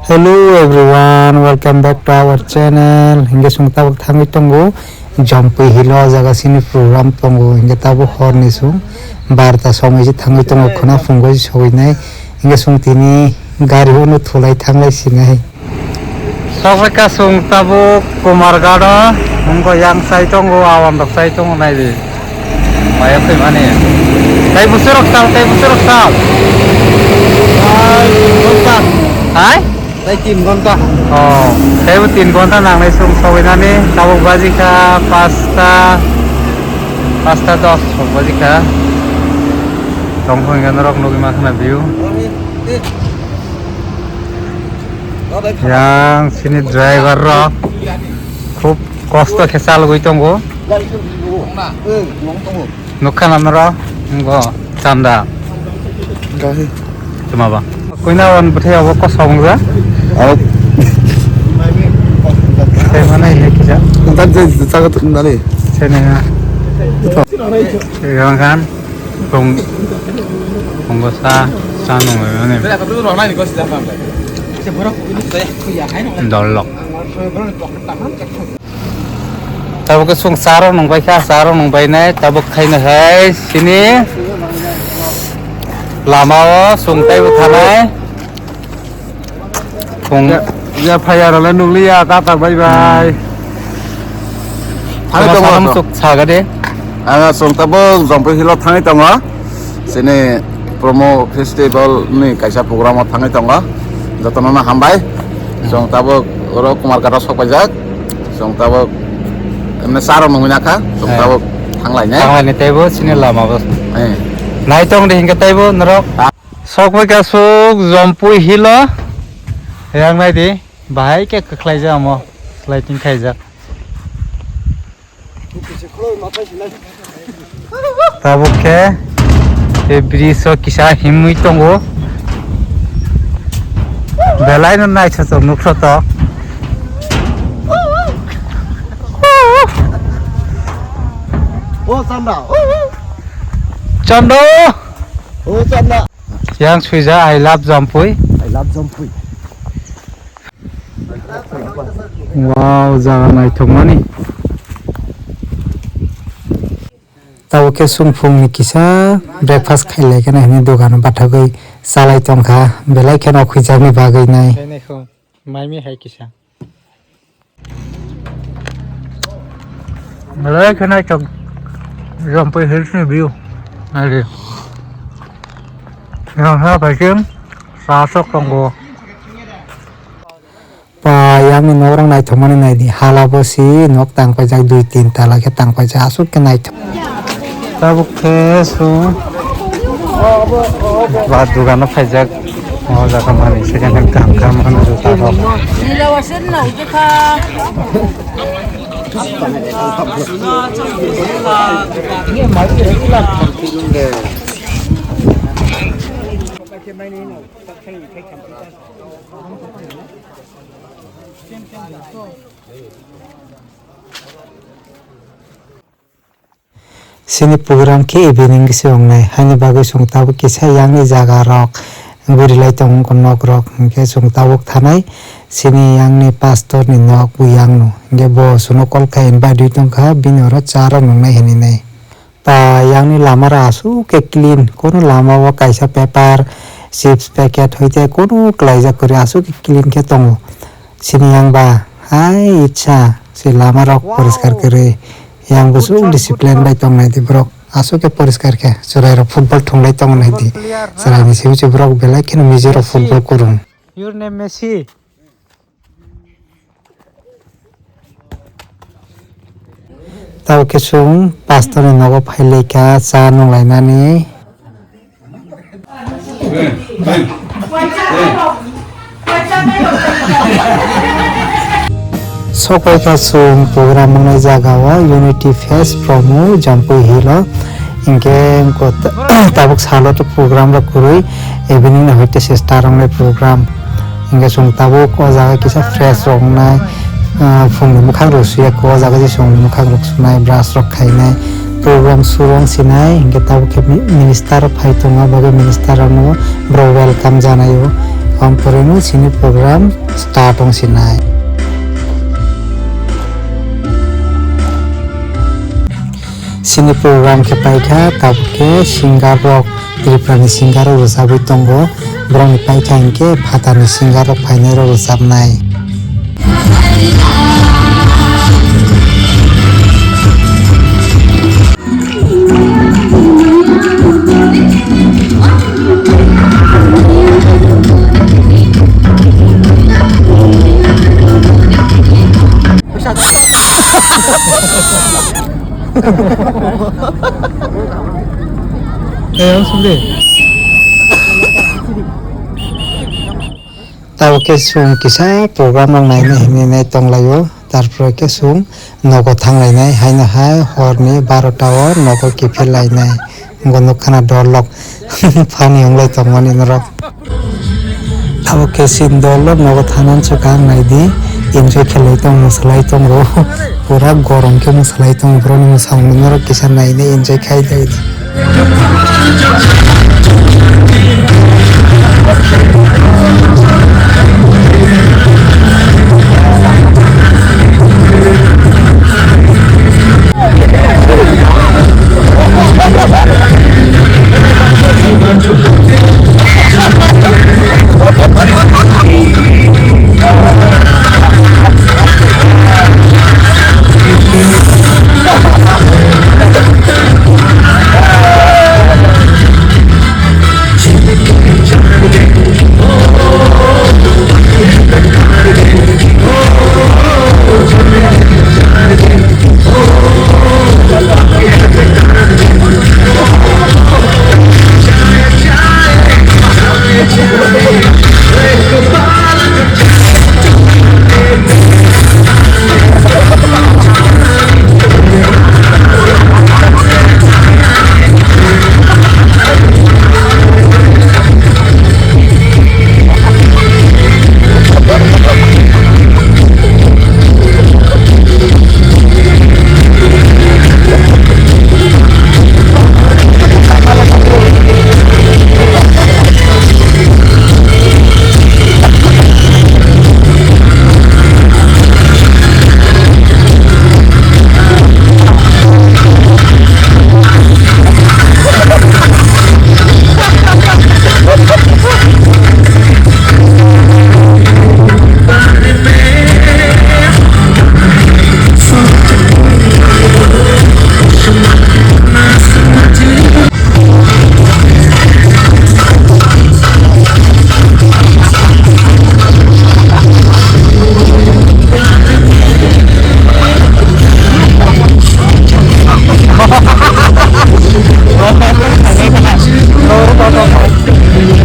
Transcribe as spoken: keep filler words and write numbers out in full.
Hello everyone, welcome back to our channel. Hingke chwng tabuk thangwi tongo Jampui Hill o, jaga sini program tongo. Hingke tabuk horni chwng barta somoi se thangwi tongo, khwna phungo se sogwi nai. Hingke chwng tini gari o no thulai thanglai sinai. Sokbaikha chwng tabuk Kumarghat o, wngkha yang chai tongo, awan rok chai tongo, nai di. Maya khaimani. Tai bwswk rok sal, tai bwswk rok sal. Hai, tin ghonta. Hai? Tai tin ghonta. Oh, taibo tin ghonta nangnai chwng sogwinani. Tabuk bajikha pasta, pasta dos rok bajikha. Tongkha hwnwi norok nugwi mankha na view. Yang sini driver rok khub kosto khe chalogwi tongo. Nukha na norok, ngo chanda. Gahi. Tuma ba. Koina wan bwthai abo kosong wngya. Abo. Sai mana ini kisa. Entar je jaga tu nani. Sini ya. Yang kan. Tong, tongbo sa, sa nung ani. Dolok. Tabuk ke sung saro nung bai kha, saro nung bai nai, tabuk khai na hai, sini. Lama o sung tai bo thanai. Phung. Ya, ya, phai aro le nukliya, tata, bye bye. Hmm. Thangwi tongo. Salam suk saga de. Ang chwng tabuk Jampui Hill o thangwi tongo. Chini promo festival ni kaisa program o thangwi tongo. Jotono no hambai. Hmm. Chwng tabuk oro Kumarghat o sok paijak. Chwng tabuk emne saro nungwi nakha. Chwng tabuk thanglai ne. Thanglai ne teibo chini lama bo. Eh. Naitong de hinke teibo norok. Ah. Sokbai kasuk Jampui Hill o. Yang nai di, bahai khe kwkhlai jak omo, lighting khaijak. Tabuk khe tei bridge o kisa himwi tongo. Belai no naithotok nukhotok. O Chanda. Chanda. O Chanda. Yang suija, I love Jampui. I love Jampui. Wow, jaga naithokmani. Tabuk khe chwng phungni kisa breakfast khailai kheno hwnwi dogano bathagwi chalai tongkha, belai kheno khwijakni bagwi nai. Maimi hai kisa. Belai khe naithok Jampui Hills ni view. Naidi. Yang ha phaikhe sa sok tongo. Pa yang ni nok rok naithokmani naidi. Hala bo si nok tang paijak dui tin tala khe tang paijak aswk khe naithok. Tabuk khe chwng ba dogano phaijak, o jaga manwi second hand kaham kaham mano juta rok. Chini program khe evening se wngnai, haini bagwi chwng tabuk kisa yangni jaga rok guri lai tongo nok rok, hinkhe chwng tabuk thanai chini yangni pastor ni nok buyang no, hinkhe bo chwngno call khai invite rwi tongkha, bini oro cha rok nungnai hinwi nai. Pa yangni lama rok aswk khe clean, kono lama o kaisa paper, chips packet hoite kono kwlaijak kwrwi aswk khe clean khe tongo. Chini yang ba hai itsa se lama rok poriskar kwrwi. Yang bwswk discipline bai tongnai di borok. Aswk khe poriskar khe chwrai rok football thunglai tongo nai di. Chwrai ni simi se borok belai kheno mijo rok football kwrwng. Your name Messi. Tabo khe chwng pastor ni nogo phai lai kha cha nung lainani. Sok pai kha chwng program wngnai jaga o Unity Fest Promo Jampui Hill o. Hinkhe tabuk salo to program rok kwrwi, evening ni hoite se start wngnai program. Hinkhe chwng tabuk o jaga kisa fresh rok wngnai, ah, phungni mwkhang rok suya khe o jaga je chwng mwkhang rok sunai, brush rok khainai, program suru wng sinai, hinkhe tabuk khe mi-, minister phai tongo, abo khe minister rokno borok welcome janai o. Tongphuruino chini program start wng sinai. Chini program khe paikha, tabuk khe singer rok, Tripura ni singer rok rwchabwi tongo. Borok ni paikha hinkhe phatar ni singer rok phainai rok rwchabnai. Tabuk khe chwng kisa program rok naina hinwi nai tonglaio, tarpore khe chwng nogo thanglainai, haino hai horni barota o nogo kiphil lainai. Bo nukha na dol lok. Funny wng lai tongmani norok. Abo khe chini dol lok nogo thanani swkang nai di. Enjoy khe lai tong, mwsa lai tongo. Pura gorom khe mwsa lai tongo. Borok ni mwsamung norok kisa nai nai enjoy khai lai di.